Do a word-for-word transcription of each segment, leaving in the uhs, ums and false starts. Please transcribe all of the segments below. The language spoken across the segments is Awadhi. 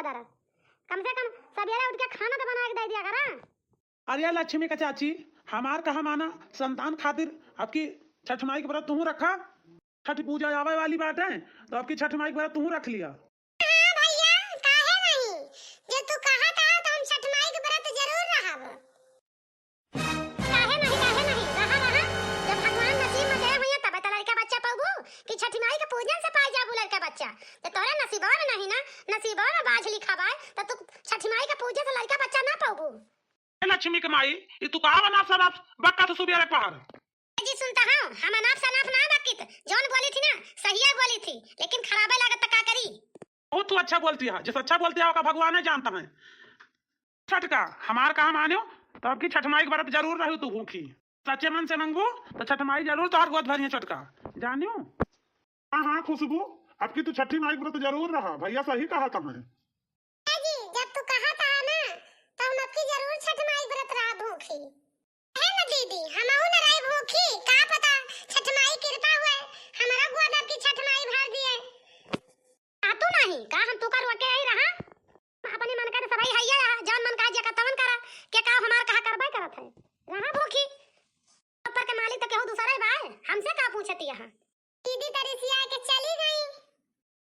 दर। कम से कम सबेरे उठ के खाना तो बना के दे दिया करा। अरे लक्ष्मी का चाची, हमार कहा माना, संतान खातिर अबकी छठ माई के व्रत तुहूँ रखा। छठ पूजा आवे वाली बाटे, तो अबकी छठ माई के व्रत तुहूँ रख लिया। हाँ भैया, काहे नहीं? जो तू कहा था तो हम छठ माई के व्रत जरूर रहब। काहे नहीं, काहे नहीं? रहा, रहा। जब भगवान नसीब में दे हुए तबे तो लड़का बच्चा पाबू कि छठी माई के पूजन से पाई जाबू लड़का बच्चा। तो तोरे नसीबवा में नहीं ना, नसीबवा में बाझ लिखा बाय, तो तू छठी माई के पूजे से लड़का बच्चा ना पाबू। ए लक्ष्मी के माई, ई तू का अनाप शनाप बकत सुबेरे पहर? ए जी सुनता हूँ, हम अनाप शनाप ना बकित, जौन बोली थी ना, सहिया बोली थी, लेकिन खराबे लागत त का करी? बहुत तू अच्छा बोलती है, जिस अच्छा बोलती है ओका भगवान ही जानता है। छठ का हमार कहा मान्यो, तो अबकी छठ माई के व्रत जरूर रहू तू भूखी। सच्चे मन से मंगबू तो छठ माई जरूर तोहर गोद भरिए छोटका, जानियो। हाँ हाँ खुशबू, अबकी तू छठी माई के व्रत जरूर रहा, भैया सही कहा तमें। ए जी, जब तू कहा था ना, तो हम अबकी जरूर छठ माई के व्रत रहा भूखी। है ना दीदी, हमहू न रहे भूखी, का पता छठ माई कृपा हुए, हमारा गोद अबकी छठ माई भर दिए। आ तू नहीं, का हम तू का रोके आई रहा? अपने मन का तो सबाई है, जौन मन का जे का तवन करा, के का हमार कहा करबे करत है। रहा भूखी। ऊपर के मालिक तो केहू दूसरा ही बाय, हमसे का पूछती यहाँ? दीदी तो रिसिया के चली गई।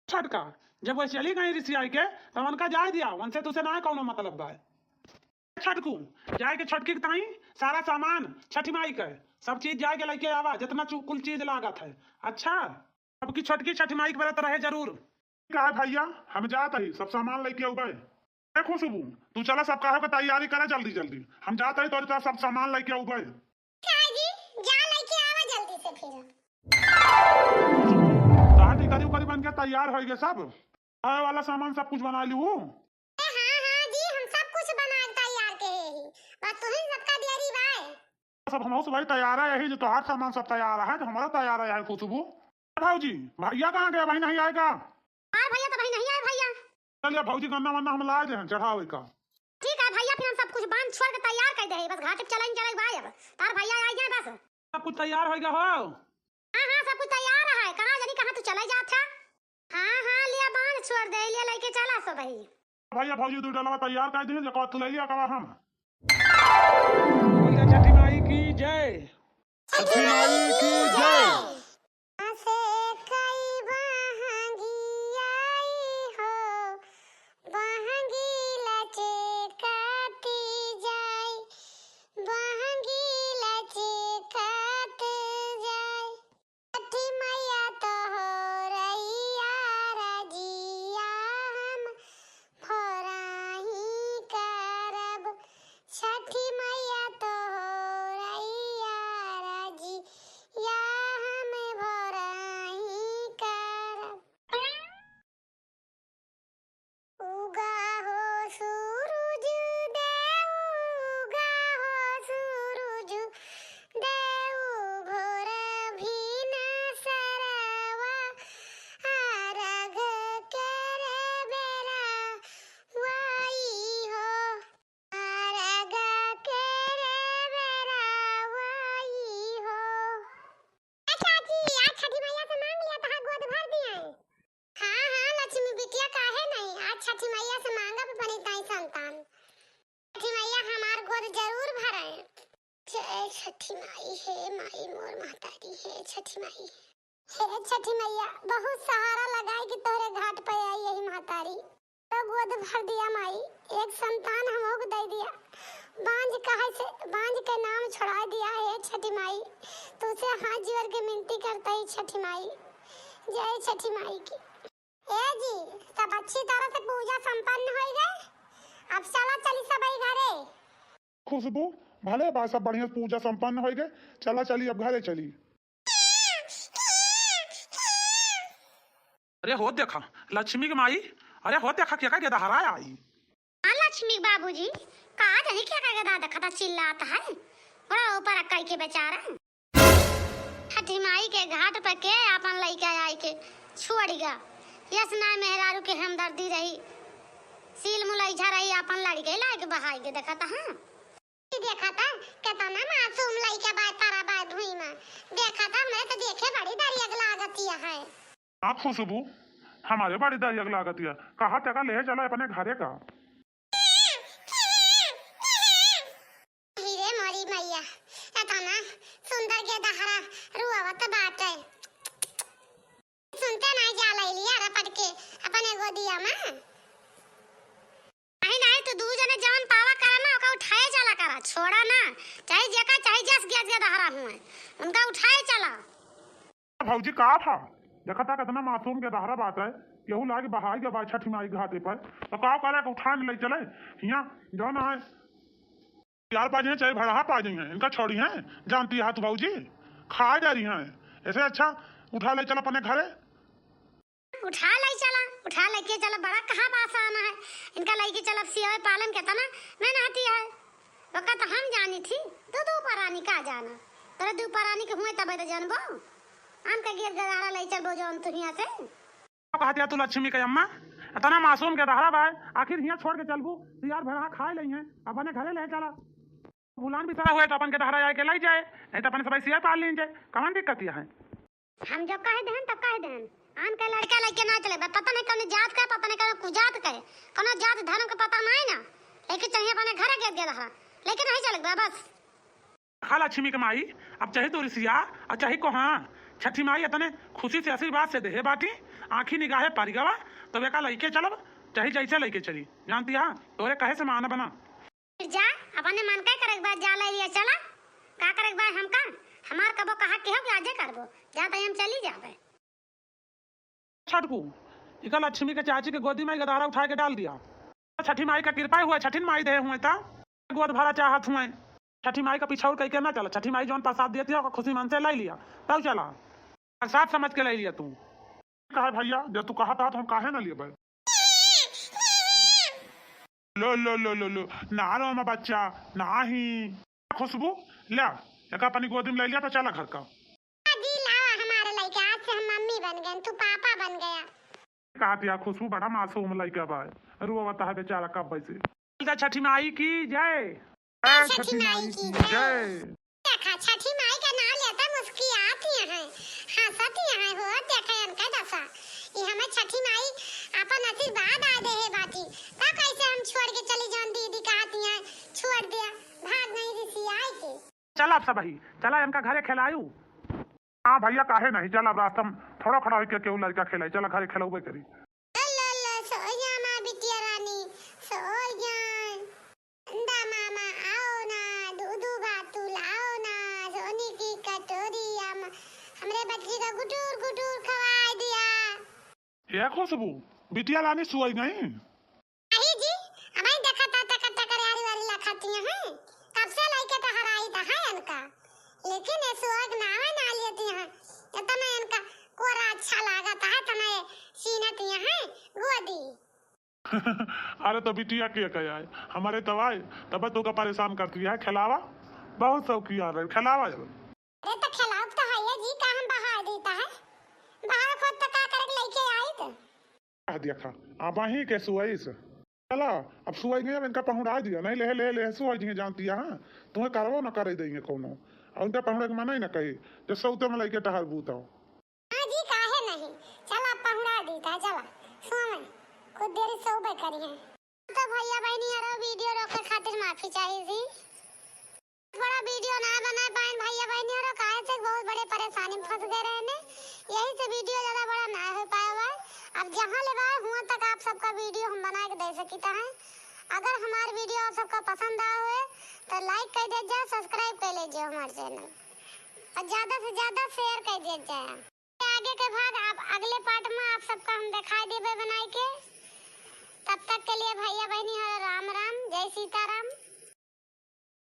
छटका, जब वह चली गई रिसिया के, तो उनका जाए दिया, उनसे तुझसे ना कौनो मतलब बाय। छटकू, जाए के छटकी के ताई सारा सामान छठी माई के, सब चीज जाए के लेके आवा, जितना चु-, कुल चीज लागत है। अच्छा, अबकी छटकी छठी माई के व्रत रहे जरूर। का है भैया, हम जात हई, सब सामान लेके अउबे। ए खुशबू, तू चला, सब काहे के तैयारी करे जल्दी जल्दी, हम जात हई तोरी तरह सब सामान लेके अउबे। का जी, जा लेके आवा जल्दी से फिर। खुशबू, तहार टिकरी उकरी बन के तैयार होइगे सब, खाए वाला सामान सब कुछ बना लिहू। ए हाँ हाँ जी, हम सब कुछ बना के तैयार के ही, बस तुही सबका देरी बाय। सब हमहू सब भाई तैयार है, यही जो तोहार सामान सब तैयार है, तो हमारा तैयार है खुशबू। भौजी, भैया कहाँ गए? भाई नहीं आएगा? हाँ भैया, तो भाई नहीं आए भैया। चलिए भौजी, गन्ना वन्ना हम लाए दे हैं चढ़ावे का। ठीक है भैया, फिर हम सब कुछ बांध छोड़ के तैयार कर दे हैं, बस घाट पे चले चले भाई, अब तार भैया आ जाए बस। सब कुछ तैयार हो गया हो? हाँ हाँ, सब कुछ तैयार है, कहाँ जानी कहाँ तू चले जात है। हाँ हाँ, लिया बांध छोड़ दे, लिया लेके चला सो भाई। भैया भौजी दू डलवा तैयार कर दे, जकवा तू ले लिया, कवा हम। बोलिए छठी माई की जय। छठी माई की जय। से कई बहंगी आई हो, बहंगी लचकती जाई, बहंगी लचकत जाई। छठी मैया तोहरैया रजिया हम भोरही करब। छठी मैया तोहरैया रजिया हम भोरही करब। उगा हो सूरुज देव, उगा हो सूरुज देव, भोर भिन सरवा, अरघ के रे बेरा वाई हो, अरघ के रे बेरा वाई हो। ए चाची, आज छठी मैया से मांग लिया, तहार गोद भर दिया। हाँ, हाँ, लक्ष्मी बिटिया, काहे नहीं? आज छठी मैया से मांगब अपनी ताई संतान। छठी मैया हमार गोद जरूर भरे। जय छठी माई, हे माई मोर महतारी, हे छठी माई। हे छठी मैया, बहुत सहारा लगाए कि तोहरे घाट पे आई यही महतारी। तो गोद भर दिया माई, एक संतान हमहू के दे दिया। बांझ कहे से, बांझ के नाम छोड़ा दिया, हे छठी माई। तुझसे हाथ जोड़ के विनती करता ही छठी माई। जय छठी माई की। ए जी, सब अच्छी तरह से पूजा संपन्न हो गए, अब चला चली सब घरे। खुशबू, भले बा, सब बढ़िया पूजा संपन्न हो गए, चला चली अब घरे चली। अरे हो देखा, लक्ष्मी के माई, अरे हो देखा, केका गेदहरा आई। हाँ लक्ष्मी बाबूजी, का जानी केका गेदहा देखता चिल्लात है, बड़ा ऊपर अक्कई के बेचारा। छठी माई के घाट पे के आपन लइका आई के छोड़ गया। यस ना मेहरारू के हमदर्दी रही, सील मुलैझा रही, आपन लड़के लाए के बहाई के देखा था। हाँ, ई देखा था, केतना मासूम लइका बाय परा बाय भुइँ में। देखा था, हमरे तो देखे बड़ी डरियग लागतिया है। हाँ खुशबू, हमारे बड़ी दरियक लागत है, कहा तका ले चला अपने घरे का। हीरे मोरी मैया, एतना सुंदर गेदहरा रुआवत बाटे। सुनते नाहीं जा लैलिया रपट के अपने गोदिया में। नाहीं, नाहीं, तू दू जने जवन पावा करा ना, ओका उठाए चला करा, छोड़ा ना। चाहे जेका, चाहे जस गेदहरा हुए, उनका उठाए चला। भौजी का भा? देखा था कितना मासूम गेदहरा बाटे, केहू लागे बहाई के बा छठी माई घाटे पर, तो का करे के उठा ले चले? हियाँ जौन है, यार पा जाइहैं, चाहे भड़हा पा जाइहैं, इनका छोड़िहैं, जानती है तू भौजी, खा जा रही हैं, ऐसे अच्छा उठा ले चल अपने घरे। उठा ले चला, उठा लेके चला, बड़ा कहाँ बा आसान है, इनका लेके चलब सियावे पालन के तना मेहनती है। ओका तो हम जानी थी, दू दू परानी का जाना। तोरे दू परानी के हुए तबे तो जानबो। आम के गेदहरा ले चलबो जौन तू हियाँ से। का कहत या तू लक्ष्मी के अम्मा? इतना मासूम गेदहरा बा, आखिर हियाँ छोड़ के चलबू? सियार भड़हा खाए लइहैं, अपने घरे ले चला। भुलान बिसरा हुए तो अपन गेदहरा आए के लाई जाए, नहीं तो अपने सबई सियार पाल लीन जाए। कौन दिक्कत या है? हम जो कह देहन, तब कह देहन। आन के लड़का लेके ना चले, बस पता नहीं कौन जात का, पता नहीं कौन कुजात का, कौन जात धर्म का पता नहीं ना। लेके चलिए अपने घर के गेदहरा, लेके नहीं चले बस। खा लक्ष्मी के माई, अब चाहे तो रिसिया और चाहे को, हाँ, छठी माई इतने खुशी से आशीर्वाद से देहे बाटी, आँखी निगाहे परि गवा, तो एका लेके चलब, चाहे जैसे लेके चली, जानती है, तोरे कहे से माना बना। फिर जा, अपने मन का करे के बाद जा ले लिया, चला। का करे के बाद हमका? हमार कबो कहा के हो कि आजे करबो। जा त हम चली जाबे। छटकू, इका लक्ष्मी के चाची के गोदी में गेदहरा उठा के डाल दिया। छठी माई का कृपा हुआ, छठिन माई दे हुए ता गोद भरा चाहत हुए। छठी माई का पिछौर कई के ना चला, छठी माई जौन प्रसाद देती है, ओका खुशी मन से ले लिया, तब चला। प्रसाद समझ के ले लिया तू। कहा भैया, जब तू कहा था तो हम काहे ना लिए भाई? लो, लो, लो, लो, लो, ना रो हमार बच्चा, नाही। खुशबू, ले, एका अपनी गोदी में ले लिया तो चला घर का। जी, लावा हमारे लइका, आज से हम मम्मी बन गए, तू पापा बन गया। कहा दिया खुशबू, बड़ा मासूम लइका बा, रुआवत है बेचारा कब से। बोल दे छठी माई की जय। जय छठी माई की जय। देखा, छठी माई का नाम लेता मुस्कियात ही है, हंसत ही है, हो देखा इनका दशा। ये हमें छठी माई अपन आशीर्वाद आ दे है बाटी, ता कैसे हम छोड़ के चली जान दीदी कहती हैं, छोड़ दिया, भाग नहीं रिसियाई के। चला अब सबही, चला इनका घरे खेलायू। हाँ भैया, काहे नहीं, चला अब रास्ता में थोड़ा खड़ा होके केहू लड़का खेलाई, चला घरे खेलौबे करी। ला, ला, ला, सो जा माँ बिटिया रानी, सो जा। दा मामा आओ ना, दूधू भातू लाओ ना, सोनी की कटोरिया में हमरे बच्ची का गुटूर गुटूर खवाई दिया। ये खुशबू, बिटिया रानी सोई गई? अरे जी, अबही देखा था टकर टकर यारी वारी लखतिया हैं। कब से लइके टहराई था है इनका, लेकिन ये सोग नावे ना लेती हैं। इतना इनका कोरा अच्छा लागत है, तना ये सीनतिया हैं गोदी। अरे तो बिटिया के कहे आए, हमारे तो आए, तब तो का परेशान करती है। खिलावा, बहुत शौकिया रहे, खिलावा जब। अरे तो खिलाओ तो है ये जी, का हम बहा देता है? बहा खुद तो का करे लइके आई तो। कह दिया खा, अब वहीं के सुआई से। चला, अब सुआई नहीं, अब इनका पहुँड़ा दिया, नहीं ले, ले, ले, सुआई नहीं जानती है, हाँ? तुम्हें करवो ना करे देंगे कोनो। और इनका पहुँड़े के मना ही ना कही, जब सौते में लइके टहर बूत हो। हाँ जी, काहे नहीं? चला, पहुँड़ा देता है, चला, सोवे, कुछ देर सोबे करिए। तो भैया बहनी यारो, वीडियो रोके खातिर माफी चाहिए थी। बड़ा वीडियो ना बना पाएन भैया बहनी यारो, काहे से बहुत बड़े परेशानी में फंस गए रहे ने, यही से वीडियो ज्यादा बड़ा ना हो पाया हुआ है। अब जहाँ ले बाए हुआ तक आप सबका वीडियो हम बना के दे सकिता है। अगर हमार वीडियो आप सबका पसंद आए हुए तो लाइक कर दे जा, सब्सक्राइब कर ले जो हमारे चैनल, और ज्यादा से ज्यादा शेयर कर दे जाए। आगे के भाग आप अगले पार्ट में आप सबका हम दिखाई देबे बनाई के। तब तक के लिए भैया बहनी हर राम राम, जय सीताराम।